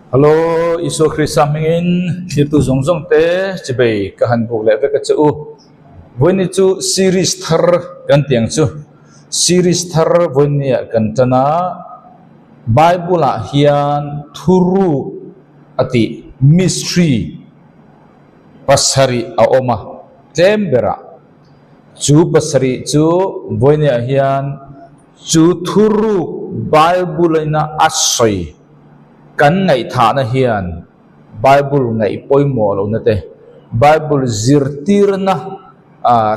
Hallo, Isua Krista hmingin thlirtu zawng zawng te chibei ka han buk leh vek a che u. Vawiini chu series thar kan tih ang chu. Series thar vawiini ah kan tan a, Bible ah hian thuruk a tih mystery pasarih a awm a, tlem berah chu pasarih chu vawiini ah hian chu thuruk Bible ina a sawi kan ngaihthahna hian Bible ngaih pawimawh lohna te, Bible zirtirna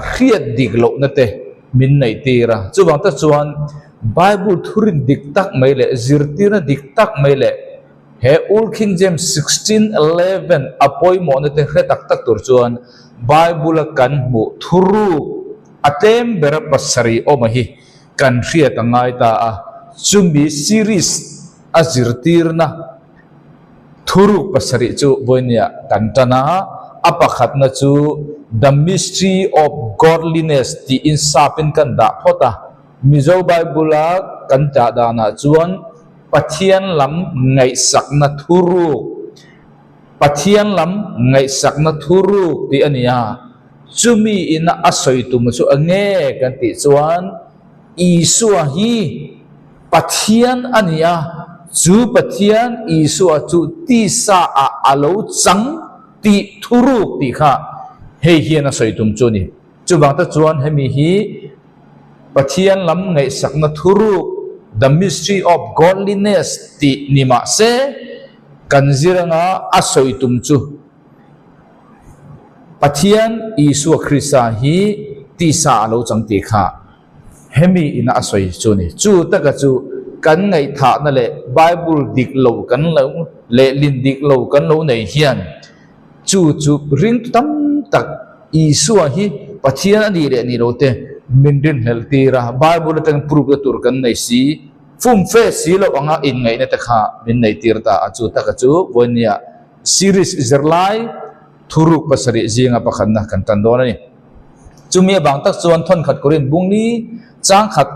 hriat dik lohna te min neih tir a. Chuvang tak chuan Bible thurin dik tak mai leh zirtirna dik tak mai leh he Old King James 1611 a pawimawhna te hre tak tak tur chuan Bible a kan hmuh thuruk a tlem bera pasarih awm a hi kan hriat a ngai ta a. Chumi series a zirtirna thuruk pasarih chu vawinia kan tan a, a pakhatna chu The Mystery of Godliness tiin sapin kan dah phawt a. Mizo Bible-a kan dah danah chuan Pathian lam ngaihsakna thuruk, Pathian lam ngaihsakna thuruk tih a ni a, chumi ina a sawi tum chu a nge kan tih chuan Isua hi Pathian a ni a, chu Pathian Isua chu tisa ah a lo chang tih thuruk tih kha hei hian a sawi tum chu a ni. Chuvang te chuan hemi hi Pathian lam ngaihsakna thuruk, the mystery of godliness, tih ni mah se, kan zir anga a sawi tum chu Pathian Isua Krista hi tisa a lo chang tih kha hemi ina a sawi chu a ni. Chu taka chu kan ngaihthahna leh Bible dik lo kan lo lehlin dik lo kan lo nei hian chu chu ringtu tam tak Isua hi Pathian a nih leh nih lo te min rinhlelh tir a, Bible atangin proof na tur kan nei si, fumfe si loh anga inngaihna te kha min nei tir ta a, chu taka chu vawinia series zirlai thuruk pasarih zinga pakhatna kan tan dawn a ni. Chumi avang tak chuan thawnkhat Korin bungni changkhat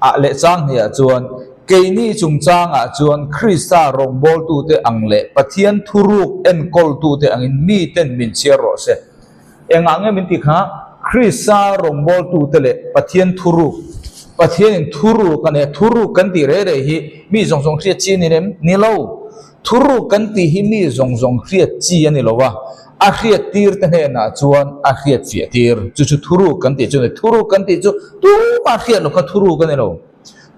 ah leh chang hniah chuan keini chungchangah chuan Krista rawngbawltute ang leh Pathian thuruk enkawltute angin miten min chhiar rawh se. Engah nge min ti kha? Krista rawngbawltute leh Pathian thuruk, Pathianin thuruk a nia, thuruk kan tih reh reh hi mi zawng zawng hriat chi a ni lem? Ni lo. Thuruk kan tih hi mi zawng zawng hriat chi a ni lo a, a hriat tir te hnenah chuan a hriat fiah tir. Chu chu thuruk kan tih chu a ni. Thuruk kan tih chu tumah hriat lo kha thuruk a ni lo.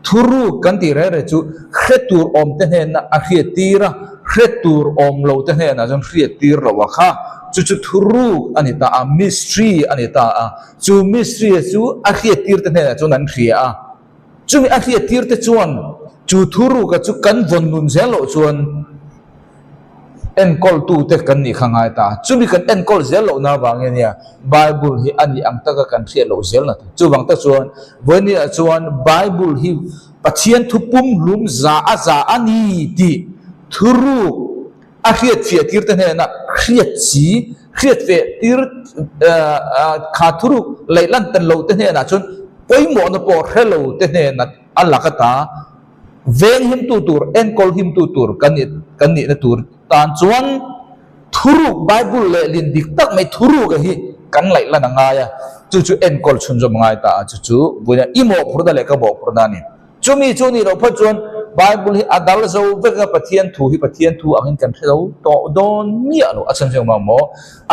Thuruk kan tih reng reng chu hre tur awm te hnena a hriat tir a, hre tur awm lo te hnenah chuan hriat tir lo a kha. Chu chu thuruk a ni ta a, mystery a ni ta a. Chu mystery chu a hriat tir te hnenah chuan an hria a. Chumi a hriat tir te chuan chu thuruka chu kan vawn nun zel loh chuan enkawltute kan nih kha ngai ta. Chumi kan enkawl zel lohna avangin ania Bible hi a nih ang taka kan hriat loh zel na. Chuvang tak chuan vawinia chuan Bible hi Pathian thu pumhlum za a za a ni tih thuruk a hriat fiah tir te hnena hriat chi, hriat feh tir kha thuruk laih lan tan lo te hnenah chuan pawimawhna pawh hre lo te hnena a lak ata veng himtu tur, enkawl himtu tur kan nih kan nihna tur tan chuan thuruk Bible lehlin dik tak mai thuruk a hi kan laih lan a ngai a, chu chu enkawl chhunzawm a ngai ta a, chu chu vawiin i mawhphurhna leh ka mawhphurhna a ni. Chumi chu nih loh phawt chuan Bible hi a dal zo vek a, Pathian thu hi Pathian thu angin kan hre lo tawh dawn miah lo. A chhan chu engvang maw?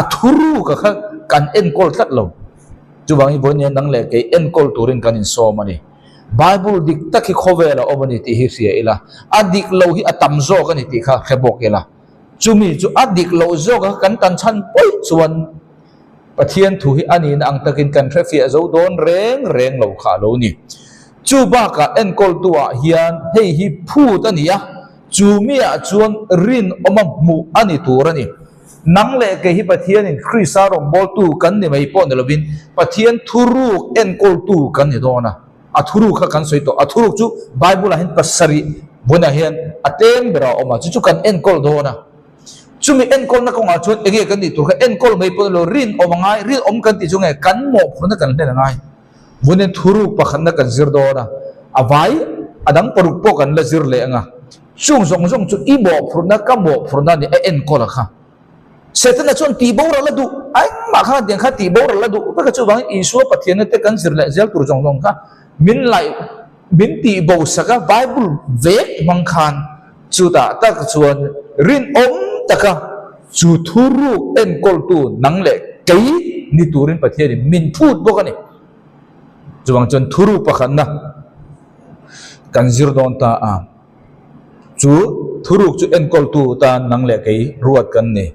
A thuruk a kha kan enkawl tlat lo. Chuvang hi vawiin nang leh kei enkawl turin kan insawm a ni. Bible dik tak hi khawvel a awm a ni tih hi hria ila, a dik lo hi a tam zawk a ni tih kha hre bawk ila. Chumi chu a dik loh zawk a kan tan chhan pawih chuan Pathian thu hi a nihna ang takin kan hrefiah zo dawn reng reng lo kha a lo ni. Chu bakah enkawltuah hian hei hi phut a ni a, chu miah chuan rinawma hmuh a ni tur a ni. Nang leh kei hi Pathianin Krista rawngbawltu kan ni mai pawh ni lovin Pathian thuruk enkawltu kan ni dawn a. A thuruk kha kan sawi tawh. A thuruk chu Bible-ah hian pasarih vawiinah hian a tlem berah a awm a, chu chu kan enkawl dawn a. Chumi enkawlna kawngah chuan enge kan tih tur kha enkawl mai pawh nilo rinawm a ngai, rinawm kan tih chu nge kan mawhphurhna kan hlen a ngai. Vawiin thuruk pakhatna kan zir dawn a, a vai a dang paruk pawh kan la zir leh ang a. Chung zawng zawng chu i mawhphurhna, ka mawhphurhna a ni, a enkawl a kha. Setana chuan tih boral a duh, a engmah khan tiang kha tih boral a duh vek a, chuvangin Isua Pathianna te kan zir leh zel tur zawng zawng kha min laih, min tih bo sak a, Bible vek hmang khan chutah tak chuan rinawm taka chu thuruk enkawltu nang leh kei ni turin Pathianin min phut bawk a ni. Chuvang chuan thuruk pakhatna kan zir dawn ta a, chu thuruk chu enkawltu tan nang leh kei ruat kan ni.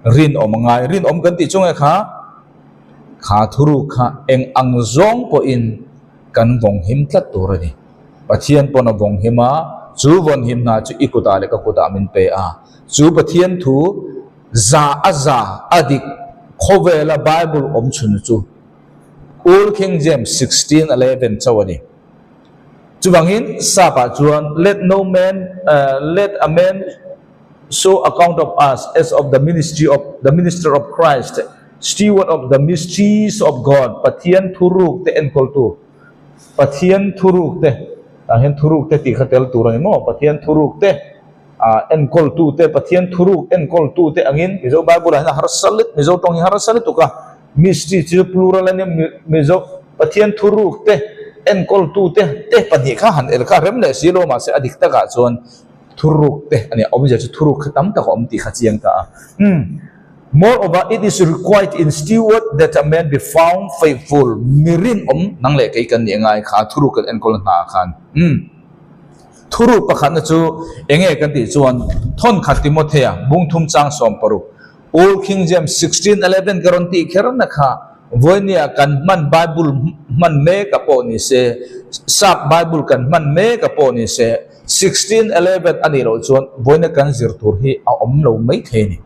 Rinawm a ngai, rinawm kan tih chu nge kha? Kha thuruk kha eng ang zawng pawhin kan vawng him tlat tur a ni. Pathian pawn a vawng him a, chu vawn him hna chu i kutah leh ka kutah min pe a. Chu Pathian thu za a za a dik khawvela Bible awm chhun chu Old King James 16:11 chauh a ni. Chuvangin Sap-ah chuan Let no man, let a man show account of us as of the ministry of the minister of Christ, steward of the mysteries of God, Pathian thuruk te enkawltu, Pathian thuruk te, tah hian thuruk te tih kha tel tur a ni maw? Pathian thuruk te enkawltu te, Pathian thuruk enkawltu te angin Mizo Bible-ah hian a harsa lit, Mizo tawng hi harsa lutuk a. Mystery chu plural a nia, Mizo Pathian thuruk te, enkawltu te, te pahnih kha han el kha rem leh si lo mahse a dik takah chuan thuruk te a nia, awmzia chu thuruk kha tam tak a awm tih kha chiang ta a. Umm. Moreover, it is required in steward that a man be found faithful, mi rinawm nang leh kei kan nih ngai kha thuruk kan enkawl hna ah khan. Umm. Thuruk pakhatna chu enge kan tih chuan Thawnkhat Timothea bungthum chang 16, Old King James 16:11 ka rawn tih kher na kha vawinia kan hman Bible hman mek a pawh ni se, Sap Bible kan hman mek a pawh ni se, 16:11 a nih loh chuan vawiina kan zir tur hi a awm lo mai thei a ni.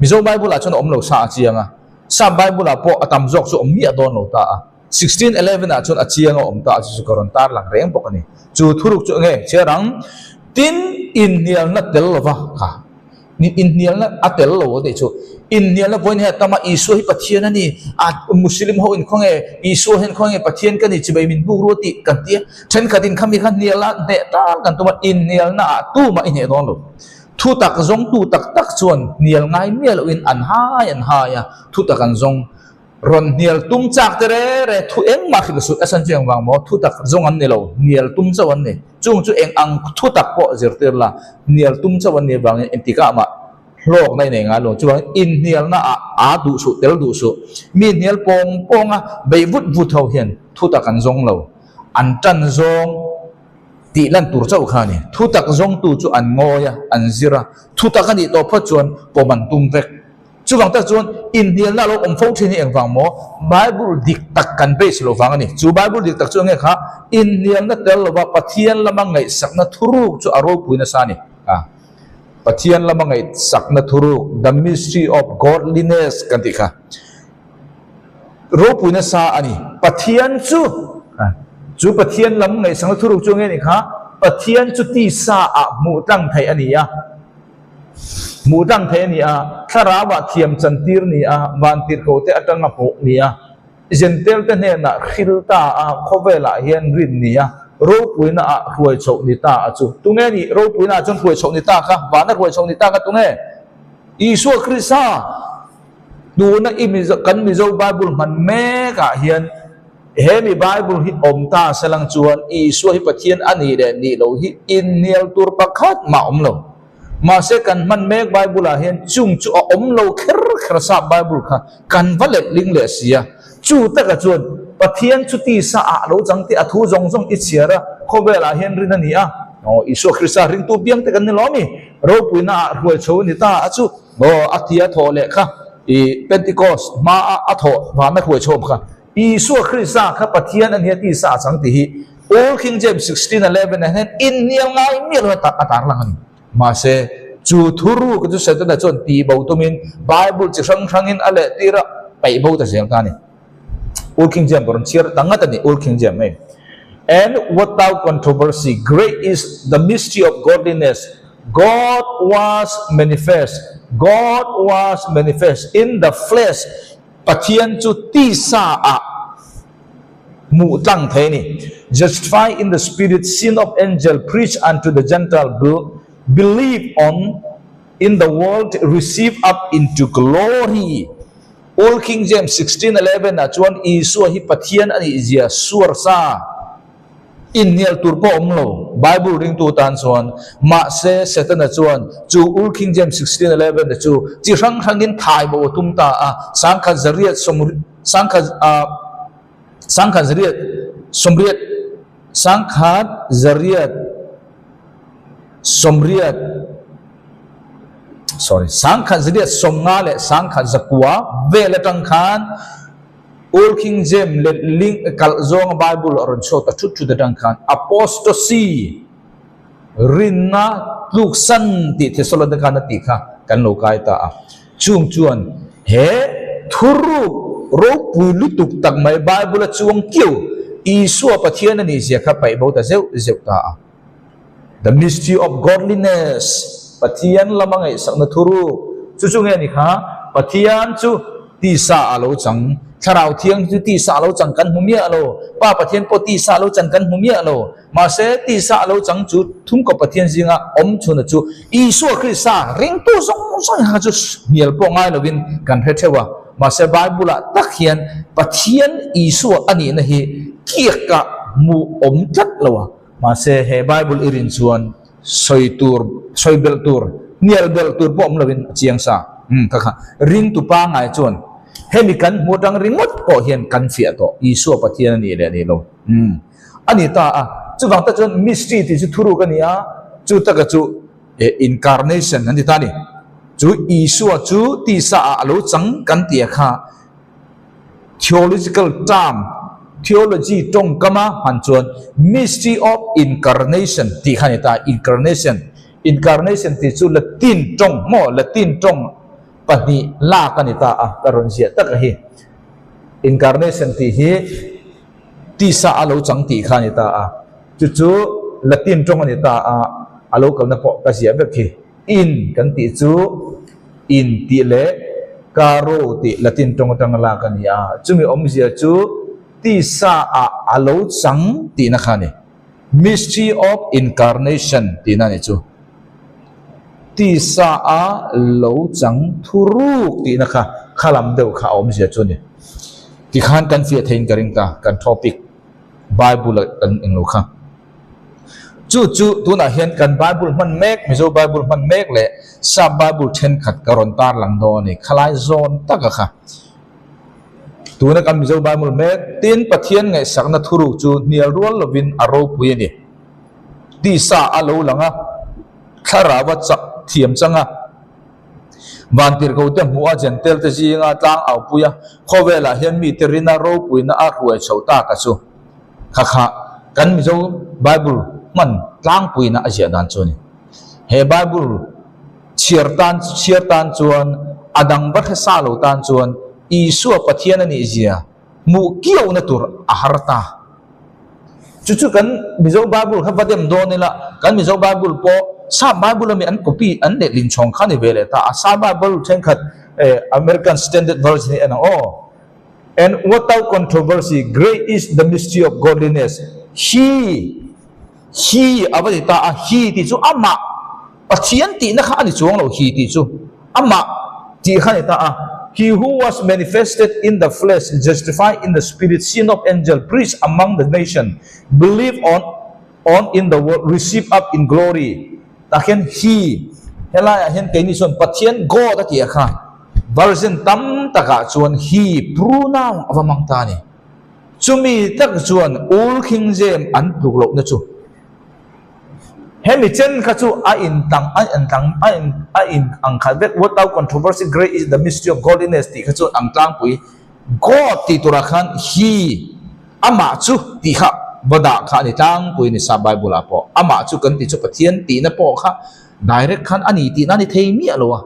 Mizo Bible ah chuan a awm lo sa a chiang a, Sap Bible ah pawh a tam zawk chu awm miah dawn lo ta a, 16:11 ah chuan a chiang a awm ta a, chu chu ka rawn tar lang reng bawk a ni. Chu thuruk chu enge chhiar ang? Tin, inhnialna tel lova kha. Inhnialna a tel lo a tih chu. Inhnialna vawiin hian a tam a, Isua hi Pathian a ni, a Muslim ho in khawnge Isua hian khawnge Pathian ka ni chibai min buk ru a tih kan ti a. Thenkhat in khami kha hnial a hneh tan kan tum a, inhnialna ah tumah i hneh dawn lo. Thutak zawngtu tak tak chuan hnial ngai miah lohin an hai an hai a, thutak an zawng. Rawn hnial tum chak te re re thu engmah hrilh suh a san chu engvang maw? Thu tak zawng an ni lo, hnial tum chauh an ni. Chung chu eng ang thu tak pawh zirtir la, hnial tum chauh an nih avangin engtikah mah hlawkna i nei ngai lo. Chuvangin inhnialna ah aa duh suh, tel duh suh. Mi hnial pawng pawng a beih vut vut ho hian thu tak an zawng lo. An tan zawng tih lan tur chauh kha a ni. Thu tak zawngtu chu an ngawi a, an zir a. Thu tak a nih tawh phawt chuan pawm an tum vek. Chuvang tak chuan inhnialna a lo awm fo thin hi engvang maw? Bible dik tak kan base lo vang a ni. Chu Bible dik tak chu enge kha? Inhnialna tel lova Pathian lama ngaihsakna thuruk chu a ropui nasa a ni. A Pathian lama ngaihsakna thuruk, the mystery of godliness kan tih kha ropui nasa a ni. Pathian chu, chu Pathian lam ngaihsakna thuruk chu enge ni kha? Pathian chu tisa ah hmuh tlang theih a ni a. Hmuh tlang theih a ni a, thlarauah thiam chantir ni a, vantirhkohte atanga hmuh ni a, Jentail-te hnenah hril ta a, khawvelah hian rin ni a, ropuina ah hruai chhoh ni ta a chu. Tunge nih ropuina ah chuan hruai chhoh ni ta kha? Vana hruai chhoh ni ta kha tunge? Isua Krista! Tuna i Mizo, kan Mizo Bible hman mekah hian he mi Bible hi awm ta se lang chuan Isua hi Pathian a nih leh nih loh hi inhnial tur pakhat mah awm lo. Mahse kan hman mek Bible ah hian chung chu a awm lo kher kher sap Bible kha kan va let ling leh si a. Chu taka chuan Pathian chu tisa ah lo chang tih a thu zawng zawng i chhiar a, khawvel ah hian rin a ni a. Aw Isua Krista ringtu piang te kan ni lo mi? Ropuina ah hruai chho a ni ta a chu. Aw a tia thawh leh kha i Pentecost hma a a thawh vana hruai chho kha Isua Krista kha Pathian a nia tisa a chang tih hi Old King James 16:11 ah hian inhnial ngai miah lo a tar lang a ni. Mahse, chu thuruk chu Setana chuan tih bo tumin Bible chi hrang hrangin a leh tir a, paih bo ta zel ta a ni. Old King James ka rawn chhiar ta ngat a ni, Old King James hei. And without controversy, great is the mystery of godliness, God was manifest, God was manifest in the flesh, Pathian chu tisa ah hmuh tlang thei a ni. Justify in the spirit, seen of angel, preach unto the Gentile, Believe on in the world receive up into glory. Old King James 16:11 ah chuan Isua hi Pathian a nih zia suar sa inhnial tur pawh awm lo Bible ringtu tan chuan. Mahse Setana chuan chu Old King James 16:11 te chu chi hrang hrangin thai bo a tum ta a, sangkhat zariat sawm sangkhat ah sangkhat zariat sawmriat sangkhat zariat sawmriat sorry sangkhat zariat sawmnga leh sangkhat zakua vel atang khan Old King James let ling kalh zawnga Bible a rawn chhuak ta thut thut atang khan apostasy rinna tluksan tih Thessalonica khan a tih kha kan lo kai ta a. Chung chuan he thuruk ropui lutuk tak mai Bible a chuang kiau Isua Pathian a nih zia kha paih bo ta zeuh zeuh ta a. The mystery of godliness, Pathian lama ngaihsakna thuruk, chu chu nge ni kha? Pathian chu tisa a lo chang, Thlarau Thiang chu tisa a lo chang kan hmu miah lo, Pa Pathian pawh tisa a lo chang kan hmu miah lo. Mahse, tisa a lo chang chu thumkaw Pathian zinga awm chhuna chu Isua Krista ringtu zawng zawng kha chu hnial pawh ngai lovin kan hre theuh a. Mahse, Bible-ah tak hian Pathian Isua a nihna hi kiaka hmuh awm tlat lo a. Mahse, he Bible i rin chuan sawi tur, sawi belh tur, hnial belh tur pawh awm lovin a chiang sa. Umm, kha kha ringtu pangngai chuan hemi kan hmu atang ringawt pawh hian kan fiah tawh, Isua Pathian a nih leh a nih lo. Umm, a ni ta a. Chuvang tak chuan mystery tih chu thuruk a ni a, chu taka chu incarnation an ti ta a ni. Chu Isua chu tisa ah a lo chang kan tih a kha theological term, theology tawngkama hman chuan mystery of incarnation tih kha a ni ta, incarnation. Incarnation tih chu Latin tawng maw, Latin tawng pahnih lak a ni ta a, ka rawn ziah tak a hi. Incarnation tih hi tisa a lo chang tih kha a ni ta a, chu chu Latin tawng a ni ta a, a lo kalna pawh ka ziah vek hi. In kan tih chu in tih leh caro tih Latin tawng atanga lak a ni a, chumi awmzia chu tisa ah a lo chang tihna kha a ni. Mystery of Incarnation tihna a ni chu. Tisa a lo chang thuruk tihna kha kha lam deuh kha a awmzia chu a ni. Tikhan kan fiah theiin ka ring ta, kan topic Bible a kan englo kha. Chu chu tunah hian kan Bible hman mek, Mizo Bible hman mek leh Sap Bible thenkhat ka rawn tarlang dawn a ni. Khalai zawn taka kha tuna kan Mizo Bible mek tin Pathian ngaihsakna thuruk chu hnial rual lovin a ropui a ni. Tisa a lo lang a, thlarau a chak thiam chang a, Vantirhkote hmuh a Jentail te zinga tlang aupui a, khawvelah hian mite rina ropuina a hruai chho taka chu. Kha kha kan Mizo Bible hman tlangpuina a ziah dan chu a ni. He Bible chhiar tan chhiar tan chuan a dang va hre sa lo tan chuan Isua Pathian a nih zia hmuh kiauhna tur a har ta. Chu chu kan Mizo Bible kha va dem dawn ila, kan Mizo Bible pawh Sap Bible ami an copy an lehlin chhawng kha a ni ve leh ta a. Sap Bible thenkhat American Standard Version hi en ang aw. And without controversy, great is the mystery of godliness. He, he a va ti ta a, he tih chu amah, Pathian tihna kha a ni chuang lo, he tih chu amah tih kha a ni ta a. He who was manifested in the flesh, justified in the spirit, seen of angel, preached among the nation, believed on on in the world, received up in glory. Tah hian he, helaiah hian keini chuan Pathian, God a tih a kha. Version tam takah chuan hi pronoun a va hmang ta a ni. Chumi tak chuan Old King James an tluk lohna chu hemi chen kha chu a intang a intang a in a in ang khat vek without controversy great is the mystery of godliness tih kha chu ang tlangpui God tih turah khan hi amah chu tih kha va dah kha a ni tlangpui a ni sa Bible ah pawh amah chu kan tih chu Pathian tihna pawh kha direct khan a ni tihna a ni thei miah lo a.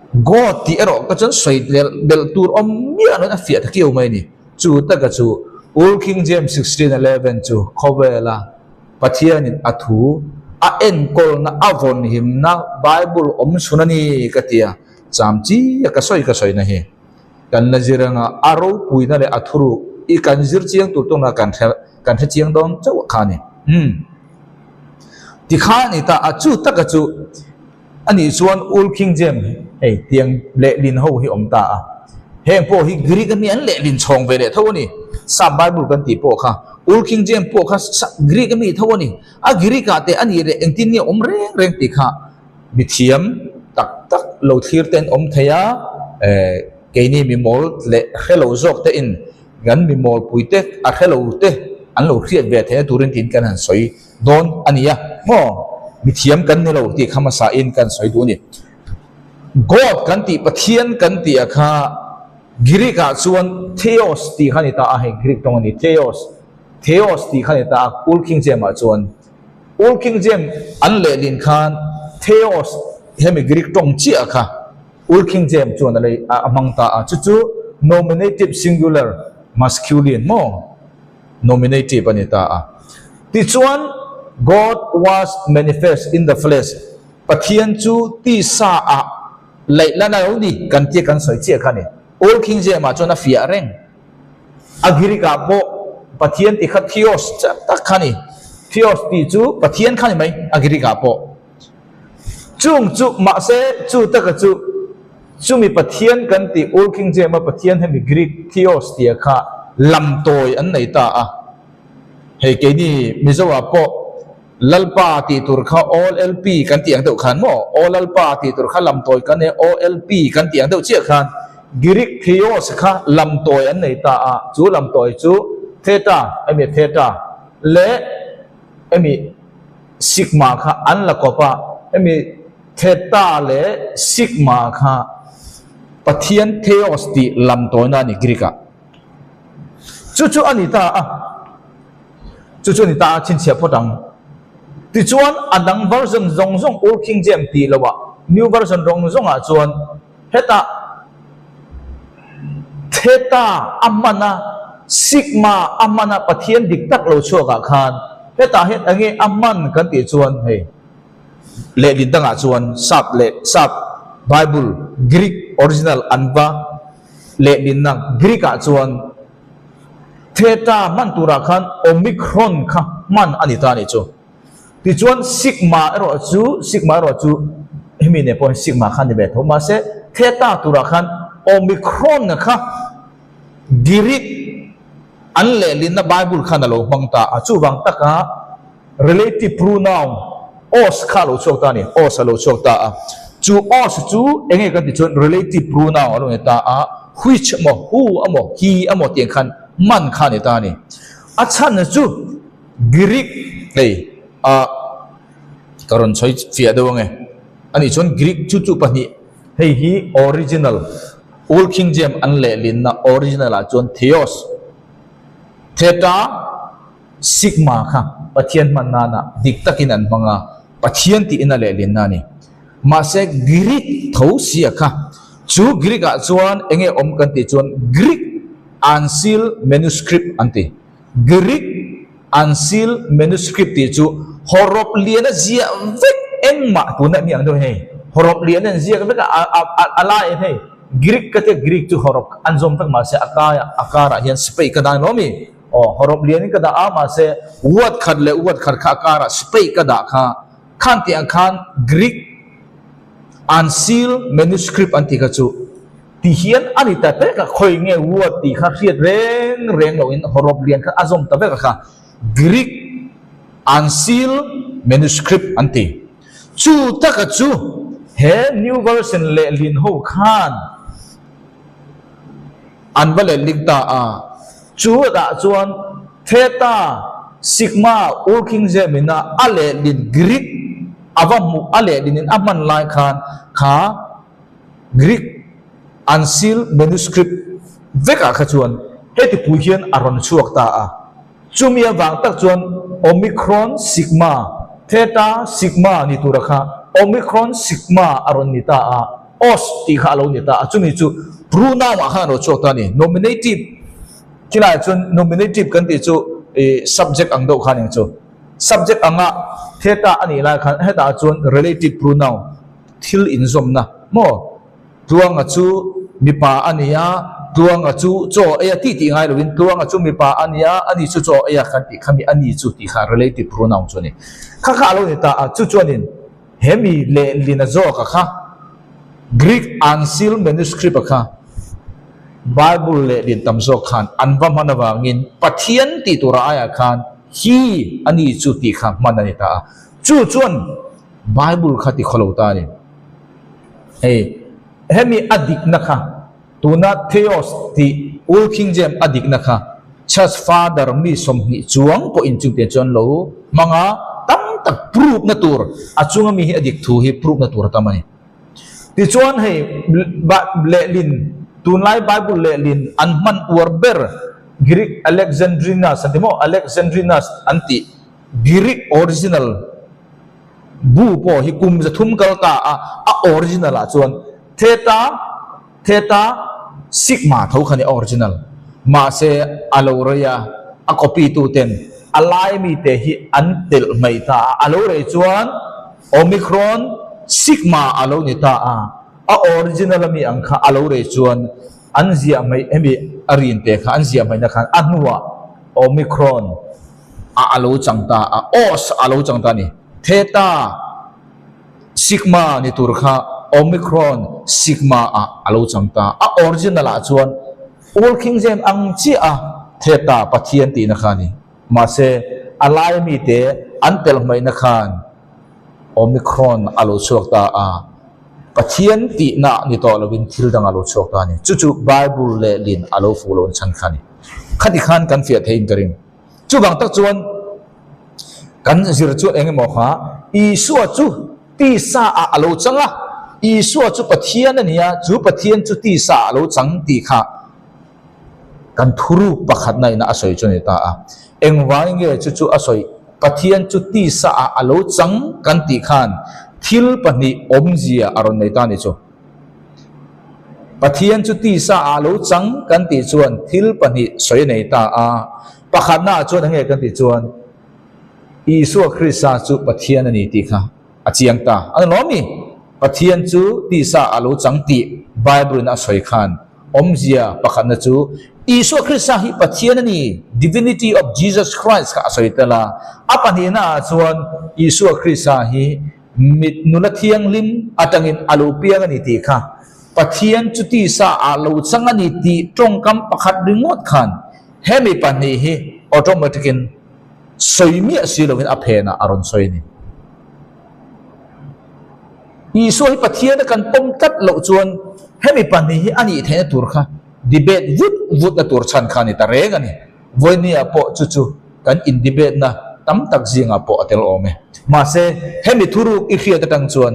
God tih erawh ka chuan sawi belh tur awm miah loin a fiah ta kiau mai a ni. Chu taka chu Old King James 16:11 chu khawvela Pathianin a thu a enkawlna a vawnhimna Bible awm chhun a ni ka ti a, cham chi a ka sawi ka sawina hi kan la zir anga a ropuina leh a thuruk i kan zir chiang tur tawngna kan hre kan hre chiang dawn chauh kha a ni. Umm. Tikhan a ni ta a, chu taka chu a nih chuan Old King James hei tiang lehlin ho hi awm ta a. Heng pawh hi Greek ami an lehlin chhawng ve leh tho a ni. Sap Bible kan tih pawh kha Old King James pawh kha Greek ami tho a ni. A Greek ah teh a nih leh engtin nge awm reng reng tih kha mithiam tak tak lo thlir te an awm thei a, keini mimawl leh hrelo zawk te in kan mimawl pui te a hrelo te an lo hriat ve theihna turin tiin kan han sawi dawn a ni a maw? Mithiam kan ni lo tih kha hmasa in kan sawi duh a ni. God kan tih Pathian kan tih a kha Greek ah chuan Theos tih kha a ni ta a, hei Greek tawng a ni Theos, Theos tih kha a ni ta a Old King James ah chuan. Old King James an lehlin khan Theos hemi Greek tawng chiah kha Old King James chuan a lei a hmang ta a, chu chu nominative singular masculine maw? Nominative a ni ta a. Tichuan, God was manifest in the flesh, Pathian chu tisa ah laih lan a lo ni kan tia kan sawi chiah kha a ni. Old King James ah chuan a fiah reng. A Greek ah pawh Pathian ti kha Theos chiah tak kha a ni. Theos tih chu Pathian kha a ni mai a Greek ah pawh. Chung chu mahse chu taka chu chumi Pathian kan tih Old King James a Pathian hemi Greek Theos tia kha lam tawi an nei ta a. Hei keini Mizo ah pawh Lalpa tih tur kha OLP kan tih ang deuh khan maw? Aw Lalpa tih tur kha lam tawi kan nei OLP kan tih ang deuh chiah khan Greek Theos kha lam tawi an nei ta a, chu lam tawi chu Theta emi Theta leh emi Sigma kha an la kawp a, hemi Theta leh Sigma kha Pathian Theos tih lam tawina a ni Greek ah. Chu chu a ni ta a, chu chu a ni ta a chhinchhiah phawt ang. Tichuan a dang version zawng zawng Old King James tih loh ah New version rawng zawng ah chuan Hetah Theta a hman a, Sigma a hman a, Pathian dik tak lo chhuak ah khan hetah hian enge a hman kan tih chuan hei lehlin dangah chuan sap leh sap Bible Greek original an va lehlinna Greek ah chuan Theta hman turah khan Omicron kha hman a ni ta a nih chu. Tichuan Sigma erawh chu, Sigma erawh chu hemi nen pawh hian Sigma kha a ni ve tho. Mahse Theta turah khan Omicron kha Greek an lehlinna Bible khan a lo hmang ta a. Chuvang taka relative pronoun os kha a lo chhuak ta a ni, os a lo chhuak ta a. Chu os chu eng nge kan tih chuan relative pronoun a lo ni ta a, which emaw, who emaw, he emaw tih ang khan hman kha a ni ta a ni. A chhan chu. Greek hei a ka rawn sawi fiah deuh ange anih chuan Greek chu chu pahnih hei hi original Old King James an lehlinna original ah chuan Theos Theta Sigma kha Pathian hman nana dik takin an hmang a Pathian tiin a lehlinna a ni mahse Greek tho sia kha chu Greek ah chuan enge awm kan tih chuan Greek Uncial Manuscript an ti. Greek Uncial Manuscript tih chu hawrawp lian a ziah vek engmah tuna mi ang deuh hei hawrawp lian an ziak vek a a lai in hei Greek ka tia Greek chu hawrawp an zawm vek mahse a kaiah a karah hian space ka dah lo mi aw hawrawp lian in ka dah a mahse word khat leh word khat kha a karah space ka dah kha khan tih ang khan Greek Uncial Manuscript an tih kha chu Ti hian a ni ta vek a, khawi nge word tih kha hriat reng reng loin hawrawp lian kha a zawm ta vek a kha. Greek Uncial Manuscript an ti. Chu taka chu he New Version lehlin ho khan an va lehling ta a, chu dah chuan Theta Sigma Urkhingzemina a lehlin Greek a va hmuh a lehlinin a hman lai khan kha Greek Uncial Manuscript vekah kha chuan heti pui hian a rawn chhuak ta a. Chumi avang tak chuan Omicron Sigma, Theta Sigma ni tura kha Omicron Sigma a rawn ni ta a, Os tih kha a lo ni ta a. Chumi chu pronoun ah khan a lo chhuak ta a ni. Nominative khilaiah chuan nominative kan tih chu ih subject ang deuh kha a ni ang chu. Subject anga Theta a nih lai khan hetah chuan relative pronoun. Thil inzawmna maw? Tluanga chu mipa a ni a, Tluanga chu chaw ei a tih tih ngai lovin Tluanga chu mipa a nia, ani chu chaw ei a kan tih kha mi ani chu tih kha relative pronoun chu a ni. Kha kha a lo ni ta a, chu chuanin he mi lehlina zawka kha Greek Uncial Manuscript a kha Bible lehlin tam zawk khan an va hman avangin Pathian tih tura aiah khan He ani chu tih kha hman a ni ta a, chu chuan Bible kha ti khawlo ta a ni. Hei hemi a dikna kha tuna Theos tih Old King James a dikna kha Church Father mi 20 chuang pawh in chungte chuan lo hmang a, tam tak proof na tur a chunga mi hi a dik thu hi proof na tur a tam a ni. Tichuan hei lehlin tunlai Bible lehlin an hman uar ber Greek Alexandrinus an ti maw Alexandrinus an tih Greek original Bu pawh hi kum 300 kal ta a, a original ah chuan Theta, Theta, Sigma tho kha ni a original. Mahse a lo rei a, a copy tu ten a lai mi te hi an telh hmaih ta a, a lo rei chuan Omicron Sigma a lo ni ta a, a original a mi ang kha a lo rei chuan an ziah hmaih hemi a rin te kha an ziah hmaihna khan a hnuah Omicron a a lo chang ta a, os a lo chang ta a ni. Theta, Sigma ni tur kha Omicron Sigma ah a lo chang ta. A original ah chuan Old King James ang chiah a Theta Pathian tihna kha a ni. Mahse, a lai mite an tel hmaihna khan Omicron a lo chhuak ta a, Pathian tihna ni tawh lovin thil dang a lo chhuak ta a ni. Chu chu Bible lehlin a lo fuh lohna chhan kha a ni. Khati khan kan fiah theiin ka ring. Chuvang tak chuan kan zir chu eng emaw kha Isua chu tisa ah a lo chang a, Isua chu Pathian a ni a, chu Pathian chu tisa ah a lo chang tih kha kan thuruk pakhatna ina a sawi chu a ni ta a. Engvangin nge chu chu a sawi? Pathian chu tisa ah a lo chang kan tih khan thil pahnih awmzia a rawn nei ta a ni chu. Pathian chu tisa ah lo chang kan tih chuan thil pahnih sawi a nei ta a. Pakhatna ah chuan enge kan tih chuan Isua Krista chu Pathian a ni tih kha a chiang ta. A ni lawm mi? Pathian chu tisa ah lo chang tih Bible in a sawi khan awmzia pakhatna chu Isua Krista hi Pathian a ni, Divinity of Jesus Christ kha a sawi tel a. A pahnihna ah chuan Isua Krista hi Mit nula thianghlim atangin a lo piang a ni tih kha Pathian chu tisa ah lo chang a ni tih tawngkam pakhat ringawt khan hemi pahnih hi automatic in sawi miah si lovin a phenah a rawn sawi a ni. Isua hi Pathian a kan pawm tlat loh chuan hemi pahnih hi a nih theihna tur kha debate vut vutna tur chhan kha a ni ta reng a ni. Vawinia pawh chu chu kan in-debate-na tam tak zingah pawh a tel awm e. Mahse, hemi thuruk i hriat atang chuan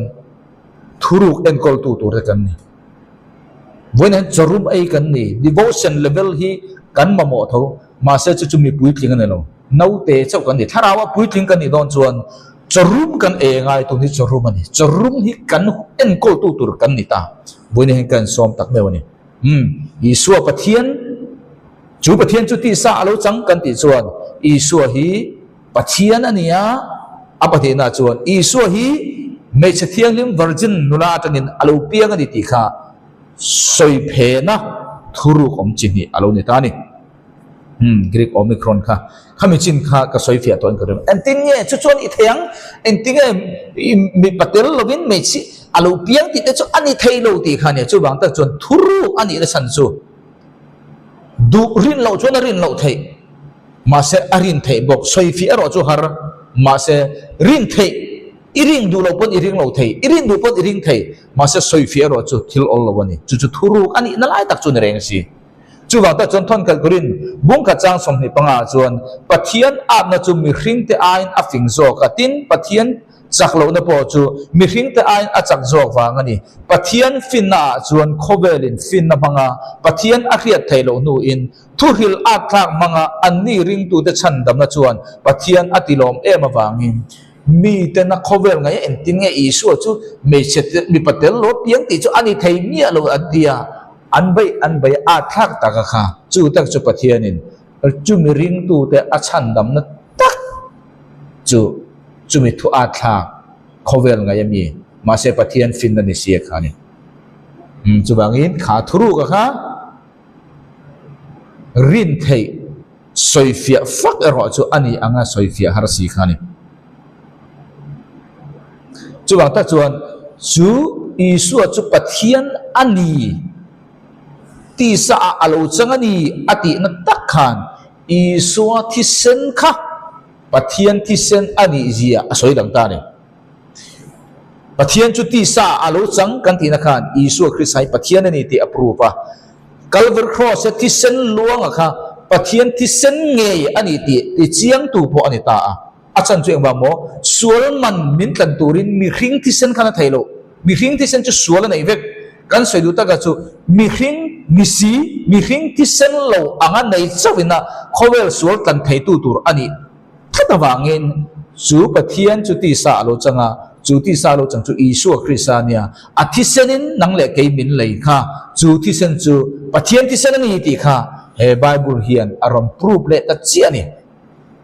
thuruk enkawltu tur te kan ni. Vawiin hian chawrum ei kan ni, devotion level hi kan mamawh tho, mahse chu chu mi puitling a ni lo. Naute chauh kan ni. Thlarau a puitling kan nih dawn chuan chawrum kan ei a ngai, tun hi chawrum a ni. Chawrum hi kan enkawltu tur kan ni ta. Vawiin hian ka insawm tak meuh a ni. Umm, Isua Pathian, chu Pathian chu tisa a lo chang kan tih chuan Isua hi Pathian a ni a, a pahnihna chuan Isua hi hmeichhe thianghlim virgin nula atangin a lo piang a ni tih kha sawi phena thuruk awm chi hnih a lo ni ta a ni. Umm, Greek Omicron kha, khami chin kha ka sawi fiah tawh in ka ring. Engtin nge chu chuan i thei ang? Engtin nge mipa tel lovin hmeichhe a lo piang tih te chu a ni thei lo tih kha a nia. Chuvang tak chuan thuruk a nihna chhan chu duh rin loh chuan a rin loh theih, mahse a rin theih bawk. Sawi fiah erawh chu har, mahse rin theih i ring duh loh pawn i ring lo thei, i rin duh pawn i ring thei, mahse sawi fiah erawh chu thil awl lo a ni. Chu chu thuruk a nihna lai tak chu ni reng si. Chuvang tak chuan thawn kalh turin bungkhat chang 25 ah chuan Pathian atna chu mihringte aiin a fing zawk a, tin Pathian chak lohna pawh chu mihringte aiin a chak zawk vang a ni. Pathian finna ah chuan khawvelin finna hmanga Pathian a hriat theih loh hnuin thuhril at thlak hmanga anni ringtute chhandamna chuan Pathian a tilawm em avangin mitena khawvel ngaih a engtin nge Isua chu hmeichhe mipa tel lo piang tih chu a ni thei miah lo an ti a. An beih an beih a thlak tak a kha, chu tak chu Pathianin chumi ringtute a chhandamna tak chu chumi thu a thlak khawvel ngaih a mi, mahse Pathian finna ni si a kha a ni. Chuvangin kha thuruk a kha. Rin theih sawifiah fak erawh chu a ni anga sawifiah har si kha a ni. Chuvang tak chuan chu Isua chu Pathian a ni, tisa ah a lo chang a ni a tihna tak khan Isua thisen kha Pathian thisen a nih zia a sawi dang ta a ni. Pathian chu tisa ah a lo chang kan tihna khan Isua Krista hi Pathian a ni tih a prove a. Calvary Cross-a thisen luanga kha Pathian thisen ngei a ni tih tichiangtu pawh a ni ta a. A chan chu engvang maw? Sual man min tlan turin mihring thisen khan a thei lo. Mihring thisen chu sual a neih vek. Kan sawi duh taka chu mihring misi, mihring thisen lo anga nei chauhina khawvel sual tlan theitu tur a nih that avangin chu Pathian chu tisa a lo chang a, chu tisa a lo chang chu Isua Krista a nia. A thisenin nang leh kei min lei kha, chu thisen chu Pathian thisen a ni tih kha he Bible hian a rawn prove leh ta chiah a ni.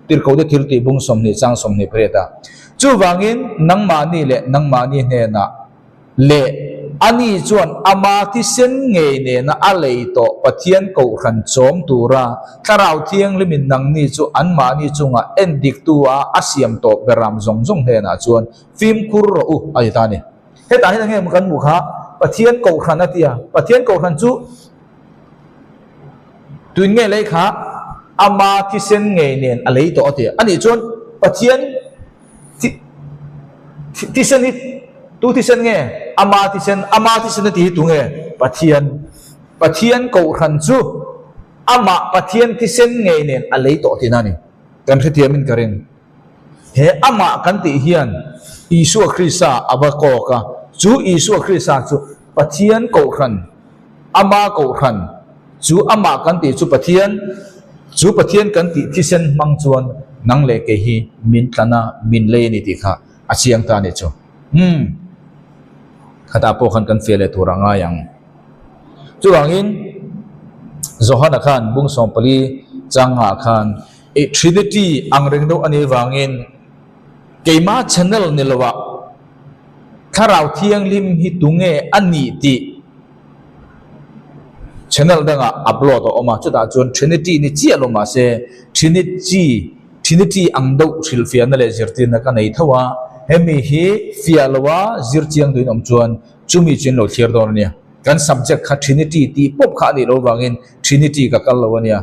Tirhkohte thil tih bung 20 chang 28 a. Chuvangin nangmahni leh nangmahni hnenah leh ani chuan ama thisen ngei nena a lei tawh Pathian Kohhran chawm tura Thlarau Thianghlimin nangni chu anmahni chungah endiktu a a siam tawh beram zawng zawng hnenah chuan fimkhur rawh u a ti ta a ni. Hetah hian enge kan hmuh kha Pathian Kohhran a ti a, Pathian Kohhran chu Tuin nge lei kha ama thisen ngei nen a lei tawh a ti a. Anih chuan Pathian thisen hi tu thisen nge? Ama thisen, ama thisen a ti hi tu nge? Pathian. Pathian kohhran chu amah Pathian thisen ngei nen a lei tawh tihna a ni. Kan hrethiamin ka ring. He amah kan tih hian Isua Krista a va kawk a, chu Isua Krista chu Pathian kohhran, Ama kohhran, chu amah kan tih chu Pathian, chu Pathian kan tih thisen hmang chuan nang leh kei hi min tlan a, min lei a ni tih kha a chiang ta a nih chu. Umm. Khatah pawh khan kan fiah leh tur a ngai ang. Chuvangin Johana khan bung 14 changah khan I Trinity ang reng deuh a nih vangin keima channel ni loah Thlarau Thianghlim hi tunge a nih tih channel dangah upload a awm a, chutah chuan Trinity ni chiah lo mahse Trinity Trinity ang deuh hrilhfiahna leh zirtirna ka nei tho a, hemi hi fiah loa zir chiang duhin awm chuan chumi chu in lo thlir dawn a nia. Kan subject kha Trinity tih pawp kha a nih loh vangin Trinity ka kal lo a nia.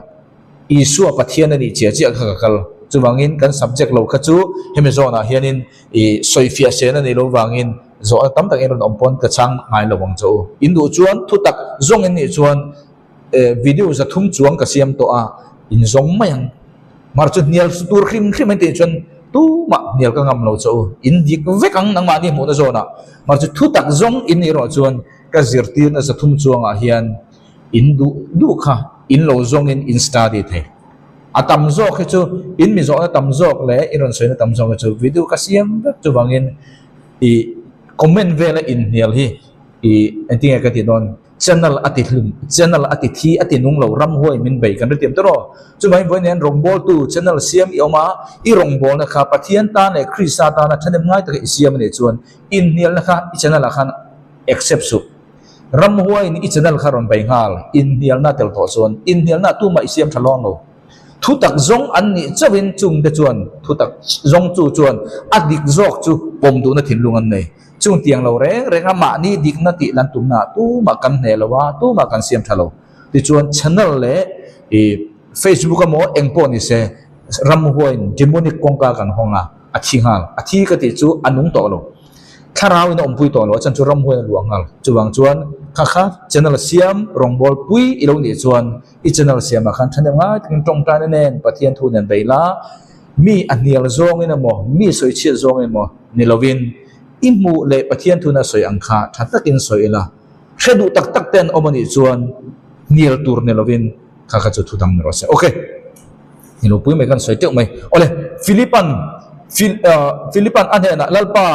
Isua Pathian a nih chiah chiah kha ka kal. Chuvangin kan subject lo kha chu hemi zawnah hianin i sawifiah sen a nih loh vangin zawhna tam tak in rawn awm pawn ka chhang ngai lo ang che u. In duh chuan thutak zawng in nih chuan video 300 chuang ka siam tawh a, in zawng mai ang. Mar chu hnial tur hrim hrim an tih chuan tumah hnial ka ngam lo che u. In dik vek ang nangmahni hmuhna zawnah. Mar chu thutak zawng in nih erawh chuan ka zirtirna 300 chuangah hian In duh duh kha in lo zawngin in study thei. A tam zawk hi chu in mi zawhna tam zawk leh in rawn sawina tam zawk hi chu video ka siam vek chuvangin i comment vela inhnial hi i engtinge ka tih dawn channel a ti hlum channel a ti thi a ti nung lo ramhuai min bei kan retiam tawh rawh. Chuvangin vawiin hian rawngbawltu channel siam i awm a, i rawngbawlna kha Pathian tan leh Krista tana thahnem ngai taka i siam a nih chuan inhnialna kha i channel ah khan accept suh. Ramhuaiin i channel kha rawn bei nghal, inhnialna tel tawh chuan inhnialna tumah i siam tha lawng lo. Thutak zawng an nih chauhin chungte chuan thutak zawng chu chuan a dik zawk chu pawm duhna thinlung an nei. Chung tiang lo reng reng a mahni dikna tih lan tumna tumah kan hneh lo a, tumah kan siam tha lo. Tichuan channel leh i Facebook emaw eng pawh ni se ramhuaiin demonic kawngka kan hawng a, a thi nghal. A thi ka tih chu a nung tawh lo. Thlarau in a awmpui tawh lo a chan chu ramhuai a luah nghal. Chuvang chuan kha kha channel siam rawngbâwl pui i lo nih chuan i channel siamah khan thahnem ngai takin tawngtaina nen Pathian thu nen bei la, mi a hnial zawngin emaw mi sawichhiat zawngin emaw ni lovin i hmuh leh Pathian thuna sawi ang kha tha takin sawi ila, hre duh tak tak te an awm a nih chuan hnial tur ni lovin kha kha chu thu dang ni rawh se. Ok. Ni lo pui mai kan sawi teuh mai. Awle, Philipan, Phil, uh, Philipan a hnenah, Lalpa,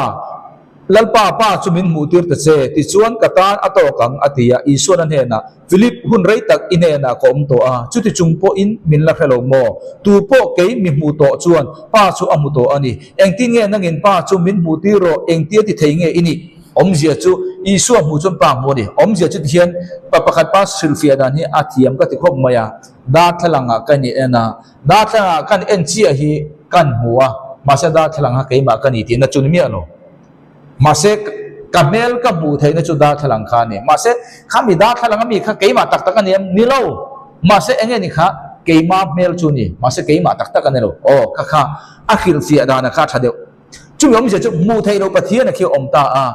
Lalpa Pa chu min hmuh tir ta che, tichuan ka tan a tawk ang, a ti a. Isuan a hnenah, Philip, hun rei tak i hnenah ka awm tawh a, chuti chung pawhin min la hre lo maw? Tu pawh kei mi hmuh tawh chuan Pa chu a hmu tawh a ni. Engtin nge nangin Pa chu min hmuh tir rawh, engtia ti thei nge i nih? Awmzia chu Isua hmuh chuan Pa hmuh a ni. Awmzia chu tihian pa pakhat pa hrilhfiah dan hi a thiam ka ti khawp mai a. Darthlalangah ka ni en a, darthlalangah kan en chiah hi kan hmu a, mahse darthlalang kha keimah ka ni tihna chu ni miah lo. Mahse ka hmel ka hmuh theihna chu darthlalang kha a ni. Mahse khami darthlalang ami kha keimah tak tak a ni em? Ni lo. Mahse enge ni kha keimah hmel chu ni. Mahse keimah tak tak a ni lo. Aw kha kha a hrilhfiah dana kha a tha deuh. Chumi awmzia chu hmuh theih loh Pathiana khi a awm ta a.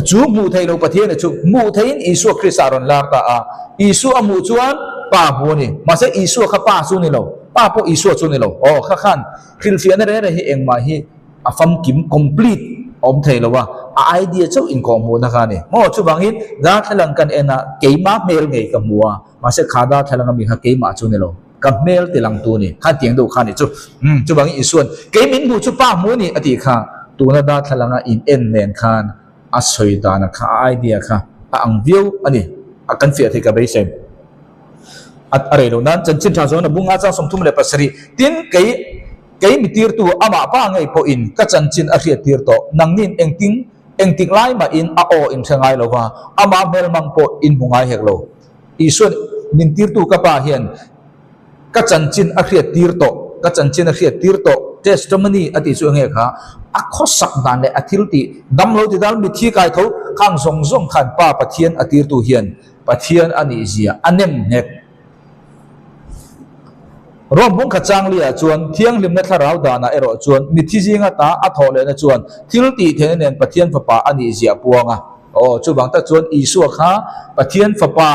Chu hmuh theih loh Pathiana chu hmuh theihin Isua Krista a rawn lar ta a. Isua a hmuh chuan Pa hmu a ni. Mahse Isua kha Pa chu ni lo. Pa pawh Isua chu ni lo. Aw kha khan hrilhfiahna reng reng hi engmah hi a famkim, complete, a awm thei lo a. A idea chauh inkawhhmuhna kha a ni. Maw chuvangin darthlalang kan en a, keimah hmel ngei ka hmu a. Mahse kha darthlalang ami kha keimah chu ni lo. Ka hmel ti lang tu ni, khan tiang deuh kha ni chu. Umm, chuvangin Isua'n, Kei min hmuh chu Pa hmu ni, a tih kha. Tuna darthlalanga in en nen khan a sawi dana kha, a idea kha a ang viau a ni. A kan fiah thei ka beisei. A a rei lo nan chanchin tha zawna bunga chang 37, Tin, kei kei mi tirtu amah pa ngei pawhin ka chanchin a hriat tir tawh, nangnin engtin engtik lai mahin a aw in hre ngai lo va, amah hmelmang pawh in hmu ngai hek lo. Isuan min tirtu ka pa hian ka chanchin a hriat tir tawh, ka chanchin a hriat tir tawh, testimony a tih chu enge kha, a khawsak dan leh a thil tih dam lo ti dal mitthi kai tho khang zawng zawng khan Pa Pathian a tirtu hian Pathian a nih zia a nem nghet. Rom hmung khat changli ah chuan thianghlimna thlarau danah erawh chuan mitthi zinga ta a thawh lehna chuan thil tih theihna nen Pathian fapa a nih zia a puang a. Aw, chuvang tak chuan Isua kha Pathian Fapa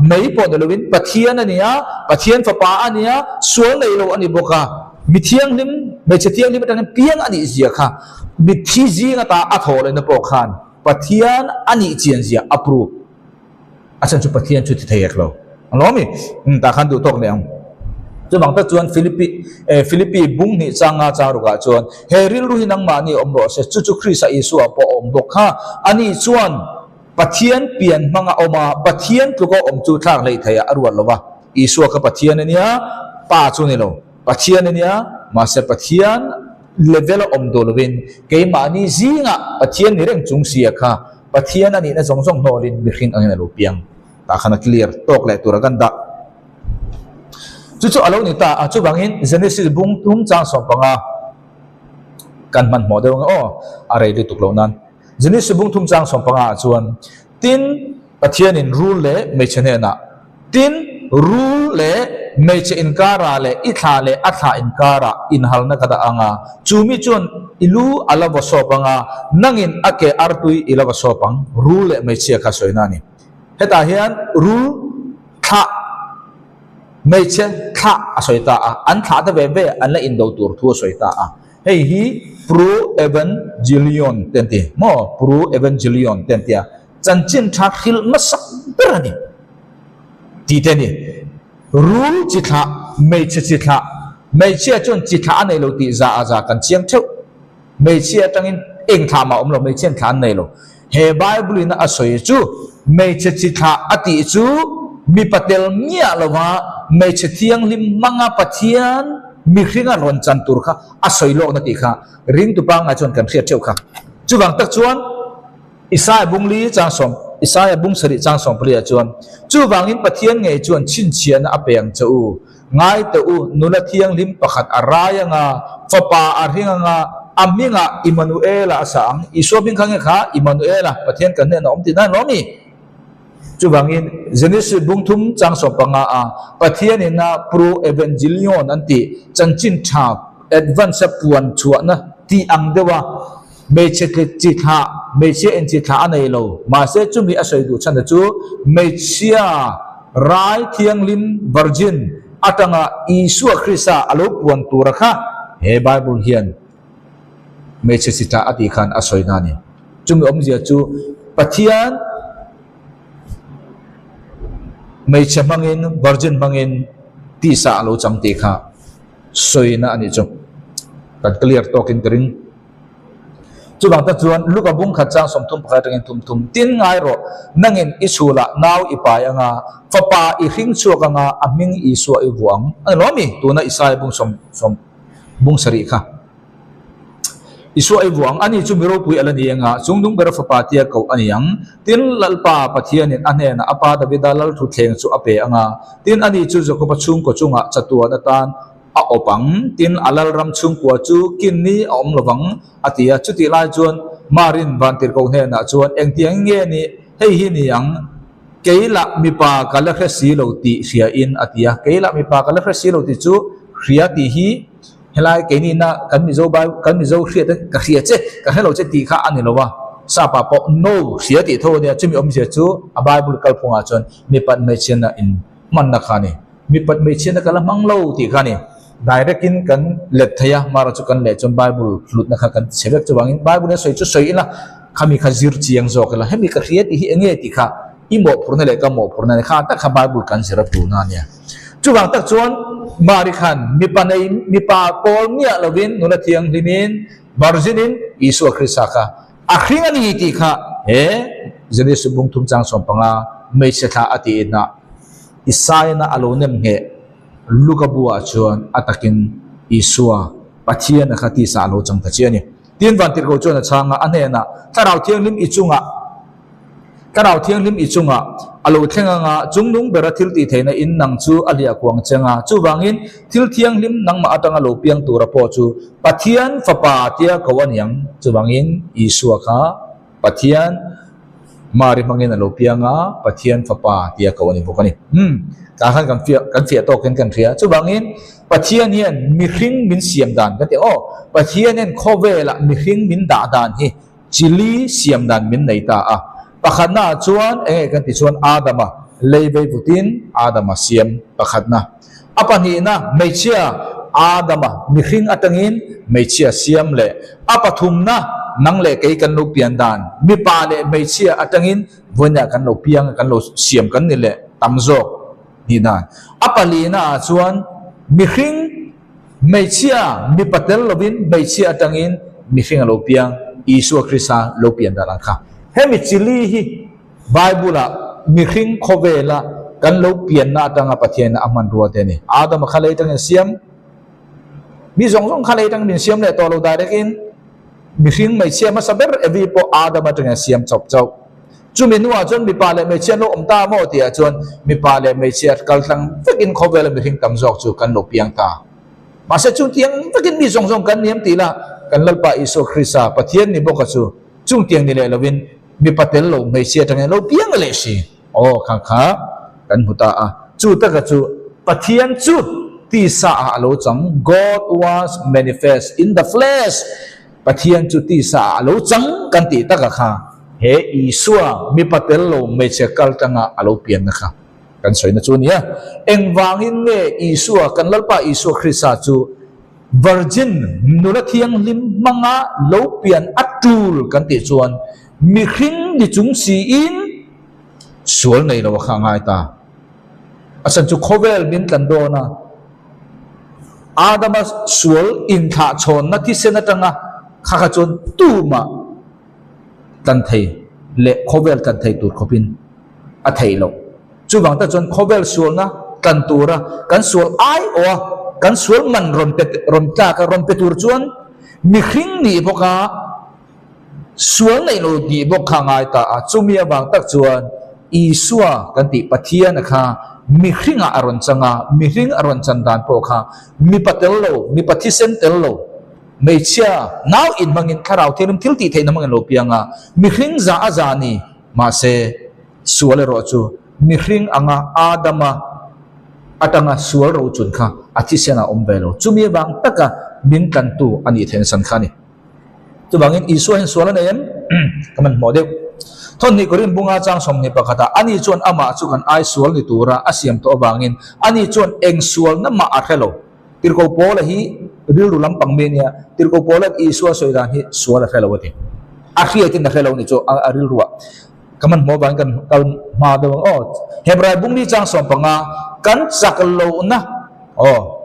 mai pawh ni lovin Pathian a ni a, Pathian Fapa a ni a, sual nei lo a ni bawk a. Mi thianghlim, hmeichhe thianghlim atangin piang a nih zia kha mitthi zing ata a thawh lehna pawh khan Pathian a nih chian zia a prove. A chhan chu Pathian chu ti thei ek lo. Ang lo mi? Umm, tah khan duh tawk leh ang. Chuvang tak chuan Philippi, eh, Philippi bung hnih changa chang rukah chuan, He rilru hi nangmahni awm rawh se, chu chu Krista Isua pawh a awm bawk kha. Ani chuan Pathian pian hmanga awm a, Pathian tluka awm chu thlak hleih theih a ruat lo va. Isua kha Pathian a nia, Pa chu ni lo. Pathian a nia, mahse Pathian level a awm duh lovin keimahni zingah Pathian ni reng chung sia kha Pathian a nihna zawng zawng hnawlin mihring angin a lo piang. Tah khan a clear tawk leh tura kan dah. Chu chu a lo ni ta a, chuvangin Genesis bung tum chang 15 kan hmanhmawh deuh ang aw, a rei lutuk loh nan. Genesis bung thum chang 15 ah chuan tin Pathianin rul leh hmeichhe hnenah, Tin, rul leh hmeichhe inkarah leh i thla leh a thla inkarah inhalna ka dah ang a, chu mi chuan i lu a la va sawp ang a, nangin a ke artui i la va sawp ang, rul leh hmeichhia kha sawina a ni. Hetah hian rul thlah, hmeichhe thlah a sawi ta a, an thlah te ve ve an la indo tur thu a sawi ta a. Hei hi Pro-Evangelion te an ti maw? Pro-Evangelion te an ti a. Chanchin tha hrilh hmasak ber a ni tih te a ni. Rul chi thlah, hmeichhe chi thlah, hmeichhia chuan chi thlah a nei lo tih za a za kan chiang theuh. Hmeichhia atangin eng thlah mah a awm lo, hmeichhian thlah an nei lo. He Bible in a sawi chu hmeichhe chi thlah a tih chu mipa tel miah lova hmeichhe thianghlim hmanga Pathian mihringa rawn chan tur kha a sawi lawkna tih kha ringtu pangngai chuan kan hriat theuh kha. Chuvang tak chuan Isaia bungli chang sawm, Isaia bung sarih chang 14 ah chuan, Chuvangin Pathian ngei chuan chhinchhiahna a pe ang che u. Ngai teh u, nula thianghlim pakhat a rai anga, fapa a hring anga, a hmingah Immanuela a sa ang. Isua hming kha nge kha? Immanuela, Pathian kan hnenah awm tihna a ni lo mi? Chuvangin, Genesis bung thum chang 15 a Pathian ina Pro Evangelion an tih, chanchin tha, advance a puan chhuahna tih ang deuha hmeichhe chi thlah, hmeichhia in chi thlah a nei lo. Mahse, chumi a sawi duh chhan chu hmeichhia rai thianghlim, virgin, atanga Isua Krista a lo puan tura kha he Bible hian hmeichhe chi thlah a tih khan a sawi na a ni. Chumi awmzia chu Pathian hmeichhe hmangin, virgin hmangin tisa a lo chang tih kha sawina a nih chu. Kan clear tawkin ka ring. Chuvang tak chuan Luka bung khat chang 31 atangin thum thum tin ngai rawh, nangin i chhulah nau i pai anga, fapa i hring chhuak anga, a hming Isua i vuah ang. A ni lo mi? Tuna Isaia bung sawm sawm bung sarih kha. Isua i vuah ang, ani chu mi ropui a la ni anga, Chungnung bera fapa tia koh a ni ang. Tin, Lalpa Pathianin a hnenah a pa Davida lal thutthleng chu a pe anga, tin, ani chu Jakoba chhungkaw chungah chatuan atan a awp ang, tin, a lalram chhungkua chu kin ni a awm lovang, a ti a. Chutih lai chuan Marin Vantirhkoh hnenah chuan, Engtiang nge ni hei hi ni ang? Kei lah mipa ka la hre si lo tih hriain, a ti a. Kei lah mipa ka la hre si lo tih chu hria tih hi Helai keinihna kan Mizo Bible kan Mizo hriat te ka hria che ka hre lo che tih kha a ni lo a, Sapa pawh no hria tih tho a nia, chumi awmzia chu a Bible kalphungah chuan mipat hmeichhiatna in hmanna kha a ni. Mipat hmeichhiatna ka la hmang lo tih kha a ni. Direct in kan let thei a, mara chu kan leh chuan Bible hlutna kha kan tichhe vek chuvangin Bible in a sawi chu sawi ila khami kha zir chiang zawk ila hemi ka hria tih hi eng nge tih kha i mawhphurhna leh ka mawhphurhna a ni kha tak kha Bible kan zir a tulna a nia. Chuvang tak chuan Mari khan mipa nei mipa pawl miah lovin nula thianghlimin virgin-in Isua Krista kha a hring a ni tih kha he Genesis bung thum chang 15 hmeichhe thla a tihinah Isaia-na a lo nem ngheh Luka buah chuan a takin Isua Pathian-a kha tisa a lo chang ta chiah a ni. Tin Vantirhkoh chuan a chhang a, a hnenah, Thlarau Thianghlim i chungah, Thlarau Thianghlim i chungah a lo thleng anga chungnung bera thil tih theihna in nang chu a hliah kuang cheng a. Chuvangin, thil thianghlim nangmah atanga lo piang tura pawh chu Pathian Fapa tia ko a niang. Chuvangin, Isua kha Pathian Mari hmangin a lo piang a, Pathian Fapa tia ko a ni bawk a ni. Umm, tah khan kan fiah, kan fiah tawkin kan hria. Chuvangin, Pathian hian mihring min siam dan kan ti ang aw, Pathian hian khawvelah mihring min dah dan hi Chili siam dan min nei ta a. Pakhatna ah chuan eng nge kan ti chuan Adama lei vei vutin Adama siam pakhatna. A pahnihna hmeichhia Adama mihring atangin hmeichhia siam leh a pathumna nang leh kei kan lo pian dan mipa leh hmeichhia atangin vawiinah kan lo piang a kan lo siam kan ni leh tam zawk ni dan. A palihna ah chuan mihring Hmeichhia, mipa tel lovin hmeichhia atangin mihring a lo piang, Isua Krista lo pian dan ang kha. Hemi chili hi Bible-ah mihring khawvela kan lo pianna atanga Pathianin a hmanrua te a ni. Adama kha lei atangin a siam, mi zawng zawng kha lei atangin min siam leh tawh lo direct-in mihring hmeichhia hmasa ber Evi pawh Adama atangin a siam chauh chauh. Chumi hnuah chuan mipa leh hmeichhia an lo awm ta maw tihah chuan mipa leh hmeichhia kaltlang vekin khawvela mihring tam zawk chu kan lo piang ta. Mahse chungtiang vekin mi zawng zawng kan niam tih lah kan Lalpa Isua Krista Pathian ni bawka chu chungtiang ni leh lovin mipa tel lo hmeichhia atangin a lo piang leh si. Aw kha kha kan hmu ta a. Chu taka chu Pathian chu tisa ah a lo chang, God was manifest in the flesh. Pathian chu tisa ah a lo chang kan tih taka kha he Isua mipa tel lo hmeichhe kal tanga a lo pianna kha kan sawina chu a ni a. Engvangin nge Isua, kan Lalpa Isua Krista chu virgin nula thianghlim hmanga lo pian a tul kan tih chuan mihring ni chung siin sual nei lo a kha a ngai ta. A chhan chu khawvel min tlan dawn a, Adama sual inthlahchhawnna thisen atanga kha kha chuan tumah tlan thei leh khawvel tlan thei tur khawpin a theih loh. Chuvang tak chuan khawvel sualna tlan tura kan sual aiawha kan sual man rawn pe rawn tlak a rawn pe tur chuan mihring nih bawka Sual neih lo tih bawk kha a ngai ta a, chumi avang tak chuan Isua kan tih Pathiana kha mihringah a rawn chang a, mihring a rawn chan dan pawh kha mipa tel lo, mipa thisen tel lo, hmeichhia nau in hmangin thlarau thianghlim thil tih theihna hmangin lo piang a, mihring za a za ni, mahse sual erawh chu mihring anga Adama atanga sual rochun kha a thisen ah a awm ve lo, chumi avang taka min tlantu a nih theihna chhan kha a ni. Chuvangin Isua hian sual a nei em? Ka man hmuh deuh. Thawhnih Korin bunga chang 21 ah ani chuan amah chu kan ai sual ni tura a siam tawh avangin ani chuan eng sualna mah a hre lo. Tirhkoh Paula hi rilru lampang mi a nia, Tirhkoh Paula'n Isua sawi dan hi sual a hre lo a ti. A hriatin a hre lo ni chu a rilru ah. Ka man hmuh avangin kan kal hma deuh ang aw. Hebrai bungni chang 15 kan chak lohna aw.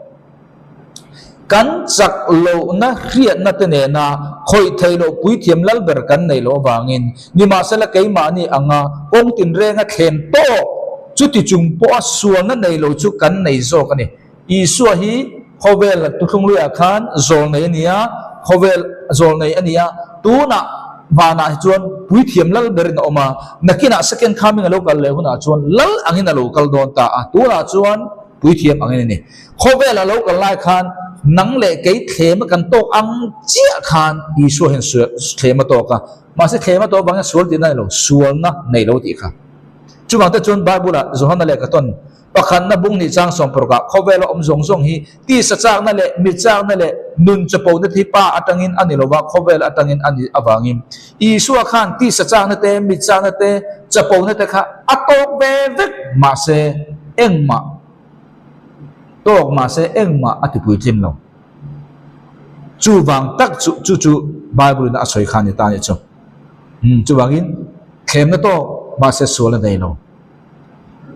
Kan chak lohna hriatna te nena khawih theih loh puithiam lal ber kan nei loh avangin nimahsela keimahni anga kawng tinrenga thlem tawk chuti chung pawha sualna nei lo chu kan nei zawk a ni. Isua hi khawvel tuthlung luiah khan zawl nei a ni a, khawvel zawlnei a ni a, tunah vanah hi chuan puithiam lal berin a awm a, nakinah second coming a lo kal leh hunah chuan lal angin a lo kal dawn ta a, tunah chuan puithiam angin a ni. Khawvel a lo kal lai khan nang leh kei thlem a kan tawk ang chiah khan Isua hian thlem a tawk a, mahse thlem a tawk avangin sual tihna a ni lo, sualna nei lo tih kha. Chuvang te chuan Bible-ah Johana lehkha tawn Pakhatna bung nih chang sawmparukah khawvela awm zawng zawng hi tisa chakna leh mit chakna leh nun chapona te hi Pa atangin a ni lova, khawvel atangin a nih avangin Isua khan tisa chakna te, mit chakna te, chapona te kha a tawk ve vek mahse engmah tawk mahse engmah a tipuitlin lo. Chuvang tak chu chu chu Bible in a sawi kha a ni ta a nih chu. Chuvangin thlemna tawk mahse sual a nei lo.